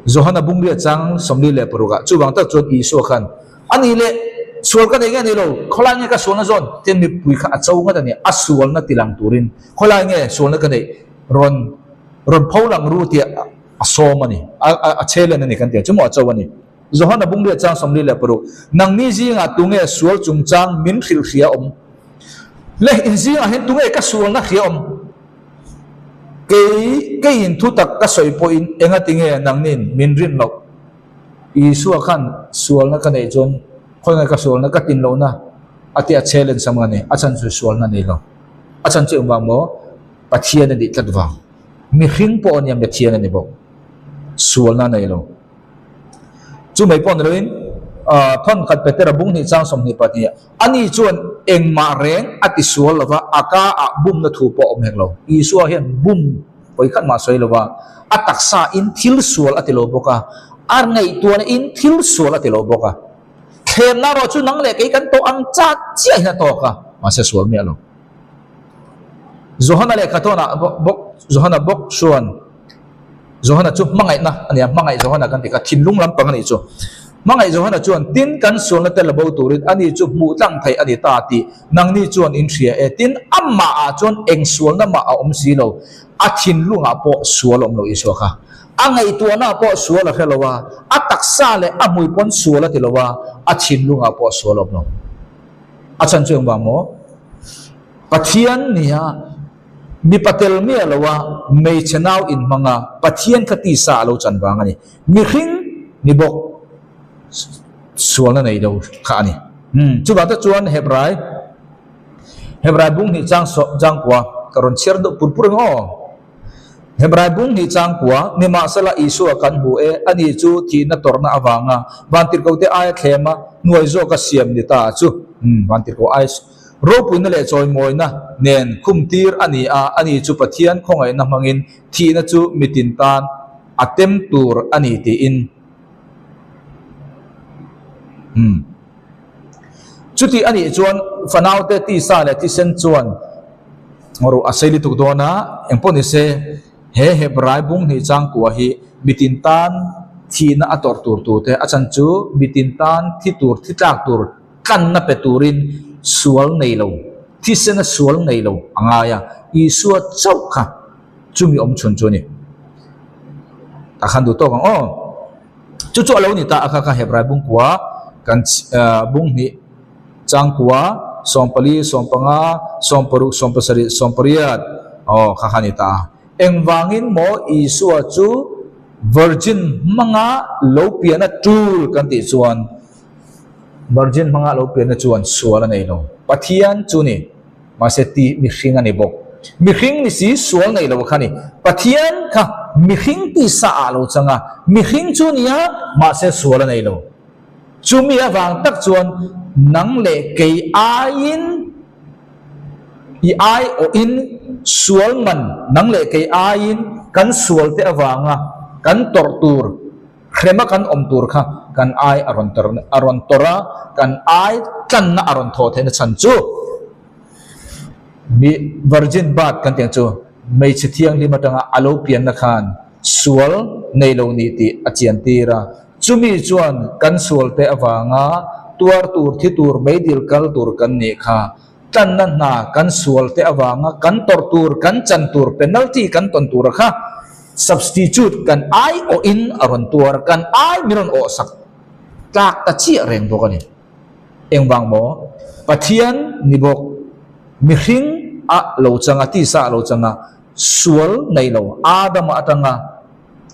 Johana bungria chang 46 ah chuvang tak chuan Isua khan, A nih leh, sual ka nei nge ni lo, khawlai nge ka sualna zawn? Tian mipui kha a cho ngat a ni, a sualna ti lang turin khawlai nge sualna ka neih rawn rawn pho lang ru tih a sawm a ni, a challenge a ni kan ti ang chu maw a cho a ni. Johana bungria chang 46, Nangni zingah tunge sual chungchang min hrilh hria awm? Le, in zingah hian tunge ka sualna hria awm? Kei, keiin thutak ka sawi pawhin engati nge nangnin min rin loh? Isua khan sualna ka neih chuan khawi nge ka sualna ka tin lohna a ti a challenge ang a ni. A chhan chu sualna a nei lo. A chhan chu engvang maw? Pathian a nih tlat vang. Mihring pawh a nia Pathian a ni bawk. Sualna a nei lo. Chu mai pawh ni loin thawnkhat Petera bung hnih chang 22 Ani chuan engmah reng a ti sual lo va, a ka ah bumna thu pawh a awm hek lo. Isua hian bum pawi khat mah sawi lo va, a taksa in thil sual a ti lo bawk a, a ngaihtuahna in thil sual a ti lo bawk a. Thlemna erawh chu nang leh kei kan tawh ang chat chiah hian a tawk a, mahse sual miah lo. Johana lehkha tawnah bawk Johana bawk chuan Johana chu hmangaihna a ni a, hmangaih Johana kan ti kha thinlung lampang a nih chu. Hmangaih Johana chuan tin kan sualna te la bo turin ani chu hmuh tlang theih a ni ta tih nangni chuan in hria e. Tin, amahah chuan eng sualna mah a awm si lo, a thinlungah pawh sual a awm lo Isua kha. A ngaihtuahnaah pawh sual a hre lo a, a taksa leh a hmui pawn sual a ti lo a, a thinlungah pawh sual a awm lo. A chhan chu engvang maw? Pathian nia Mipa tel miah lo a hmeichhe nau inhmang a, Pathian kha tisa a lo chan vang a ni. Mihring ni bawk sualna nei lo kha a ni. Chuvang te chuan Hebrai, Hebrai bung hnih chang chang kua ka rawn chhiar deuh pur pur ang aw. Hebrai bung hnih chang kua, Nimahsela Isua kan hmu e, ani chu thihna tawrhna avanga vantirhkote aia thlema hnuai zawka siam ni ta chu. Vantirhko aia. Ropuina leh chawimawina nen khumtir a ni a, ani chu Pathian khawngaihna hmangin thihna chu mitin tan a tem tur a ni tiin. Umm. Chuti a nih chuan fanaute tisa leh thisen chuan ruh a sei lutuk dawn a, engpawh ni se he Hebrai bung hnih changkua hi mitin tan thihna a tawrh tur tute a chan chu mitin tan thi tur thi tlak tur Tlanna pe turin sual nei lo, thisena sual nei lo a ngai a, Isua chauh kha chumi awm chhun chu a ni. Tah khan duh tawk ang aw. Chu chu a lo ni ta a kha kha Hebrai bungkua kan bung hnih changkua 14, 15, 16, 17, 18 aw kha kha a ni ta a. Engvangin maw Isua chu virgin hmanga lo pian a tul kan tih chuan Virgin hmanga lo pianna chuan sual a nei lo. Pathian chu ni, mahse ti mihring a ni bawk. Mihring ni si sual nei lo kha ni. Pathian kha mihring tisa ah lo chang a, mihring chu ni a, mahse sual a nei lo. Chumi avang tak chuan nang leh kei aiin i aiawhin sual man nang leh kei aiin kan sual te avanga kan tawrh tur Hrema kan awm tur kha kan ai a rawn tawrh a rawn tawrh a, kan ai tlanna a rawn thawh theihna chhan chu mi virgin birth kan tih ang chu hmeichhe thianghlim atanga a lo pianna khan sual nei lo ni tih a chian tir a, chumi chuan kan sualte avanga tuar tur thi tur meidil kal tur kan nih kha tlanna hna kan sualte avanga kan tawrh tur kan chan tur penalty kan tawn tura kha Substitute kan ai awhin a rawn tuar, kan ai min rawn awhsak tlak ta chiah reng bawk a ni. Engvang maw? Pathian ni bawk. Mihring ah lo chang a, tisa ah lo chang a, sual nei lo, Adama atanga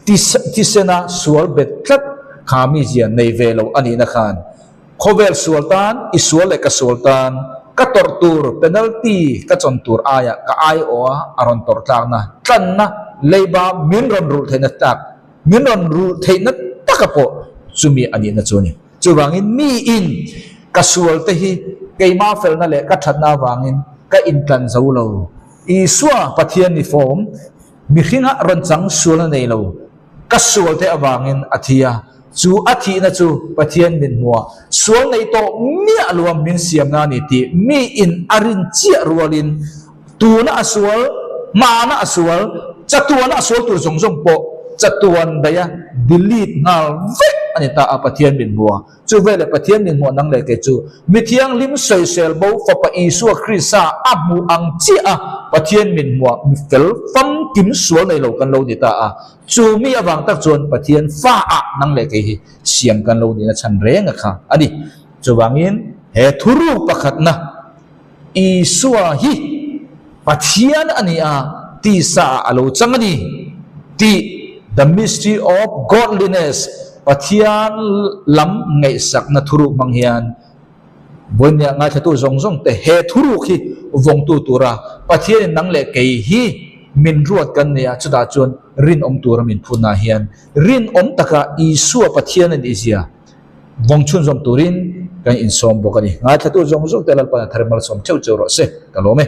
thisena sual bet tlat kha mizia nei ve lo a nihna khan khawvel sual tan, i sual leh ka sual tan, ka tawrh tur penalty ka chawn tur aiah ka aiawha a rawn tawrh tlakna, tlanna, leiba min rawn rulh theihna tlak, min rawn rulh theihna taka pawh chumi a nihna chu a ni. Chuvangin miin ka sual te hi keimah felna leh ka thatna avangin ka intlan zo lo. Isua Pathian ni fawm mihringa rawn chang sualna nei lo ka sual te avangin a thi a, chu a thihna chu Pathian min hmua sual nei tawh miah lo a min siamna a ni tih miin a rin chiah rualin tuna a sual, hmana a sual, chatuana a sual tur zawng zawng pawh chatuan daih a delete nghal vek a ni ta a Pathian min hmua. Chu veleh Pathian min hmuh nang leh kei chu mi thianghlim sawisel bo Fapa Isua Krista a hmuh ang chiah a Pathian min hmuah mi fel famkim sual nei lo kan lo ni ta a. Chu mi avang tak chuan Pathian fa ah nang leh kei hi siam kan lo nihna chhan reng a kha a ni. Chuvangin he thuruk pakhatna Isua hi Pathian a ni a, tisa ah a lo chang a ni tih The Mystery of Godliness, Pathian lam ngaihsakna thuruk hmang hian vawinia ngaithlatu zawng zawng te he thuruk hi vawngtu tura Pathianin nang leh kei hi min ruat kan nei a, chutah chuan rinawm tura min phunah hian rinawm taka Isua Pathian a nih zia Vawng chhunzawm turin kan insawm bawk a ni. Ngaithlatu zawng zawng te Lalpan a thar malsawm theuh cheu rawh se. Ka lawm e.